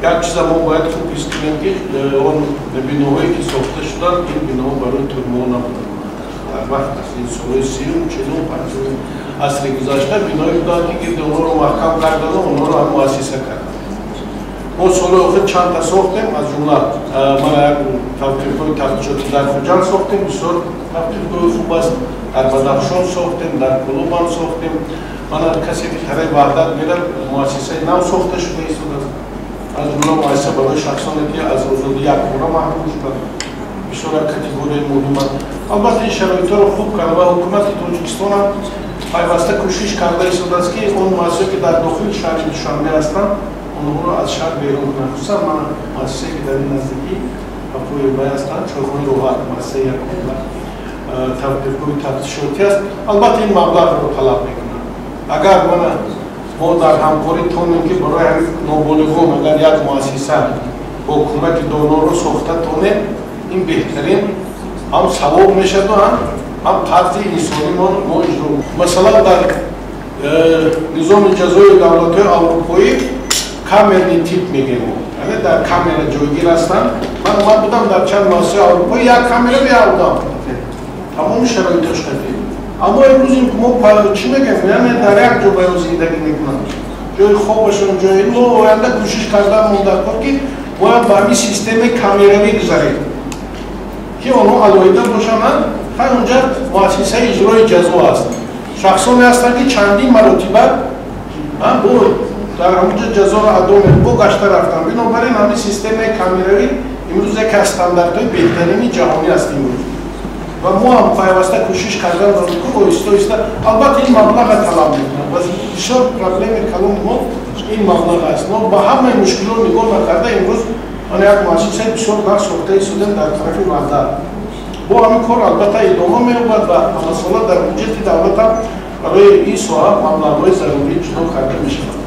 Як чиза мо бояд хуб ҳис кунем, ки он биноҳое ки сохта шуданд, ин биноҳо барои тюрьмаҳо набуданд. Дар вақт аст, ин солҳои 30-ум, 40-ум, 50-уми асри гузашта биноҳое буданд, ки гирди онҳоро маҳкам кардану онҳоро ҳам муассиса карданд. Мо солҳои охир чандта сохтем, аз ҷумла мана як тавқифгоҳи тафтишотӣ дар Хуҷанд сохтем, бисёр тавқифгоҳи хуб аст. Дар Бадахшон сохтем, дар Кӯлоб сохтем. Мана касе ки тарафи Ваҳдат мерад, муассисаи нав сохта шуда истодааст. Аз ҷумла муассиса барои шахсоне ки аз озодӣ якбора маҳрум шуданд, бисёр як категорияи муҳиманд. Албатта, ин шароитҳоро хуб карда ва ҳукумати Тоҷикистон ҳам пайваста кӯшиш карда истодааст, ки он муассисае ки дар дохили шаҳри Душанбе ҳастанд, онҳоро аз шаҳр берун кунанд. Хусусан мана муассисае ки дар ин наздикӣ ба пои ҳастанд, чойхонаи Роҳат, муассисаи якум тавқифгоҳи тафтишотӣ аст. Албатта, ин маблағро талаб мекунад. Агар мана мо дар ҳамкорӣ тонем, ки барои ҳамин ноболиғон агар як муассиса бо кӯмаки доноро сохта тонем, ин беҳтарин ҳам савоб мешаду, ҳам қарзи инсонимон мо иҷро. Масалан, дар низоми ҷазои давлатҳои аврупоӣ камерный тип мегӯем, яъне дар камера ҷойгир ҳастанд. Ман будам дар чанд муассисаи аврупоӣ, як камера, як одам, тамоми шароитош қатъӣ. Аммо имрӯз мо чӣ мегӯем? Яъне дар як ҷо ба ё зиндагӣ мекунанд, ҷои хобашон, ҷои мо. Оянда кӯшиш кардан мондар кор, ки бояд ба ҳамин системаи камеравӣ гузарем, ки онҳо алоҳида бошанд. Хай, онҷа муассисаи иҷрои ҷазо аст, шахсоне ҳастанд, ки чандин маротиба бо дар ҳамонҷо ҷазоро адо бо гашта рафтанд. Бинобар ин ҳамин системаи камеравӣ имрӯз яке аз стандартҳои беҳтарини ҷаҳонӣ аст имрӯз ва мо ҳам пайваста кӯшиш кардан дорем, ки оҳиста оҳиста. Албатта, ин маблаға талаб мекунад ва бисёр проблеми калони мо ин маблағ аст. Мо ба ҳамаи мушкилот нигоҳ накарда, имрӯз мана як муассисаи бисёр нағз сохта истодем дар тарафи Ваҳдат. Бо ҳамин кор албатта идома меёбад ва ҳамасола дар буҷети давлатам барои ин соҳа маблағҳои зарурӣ ҷудо карда мешавад.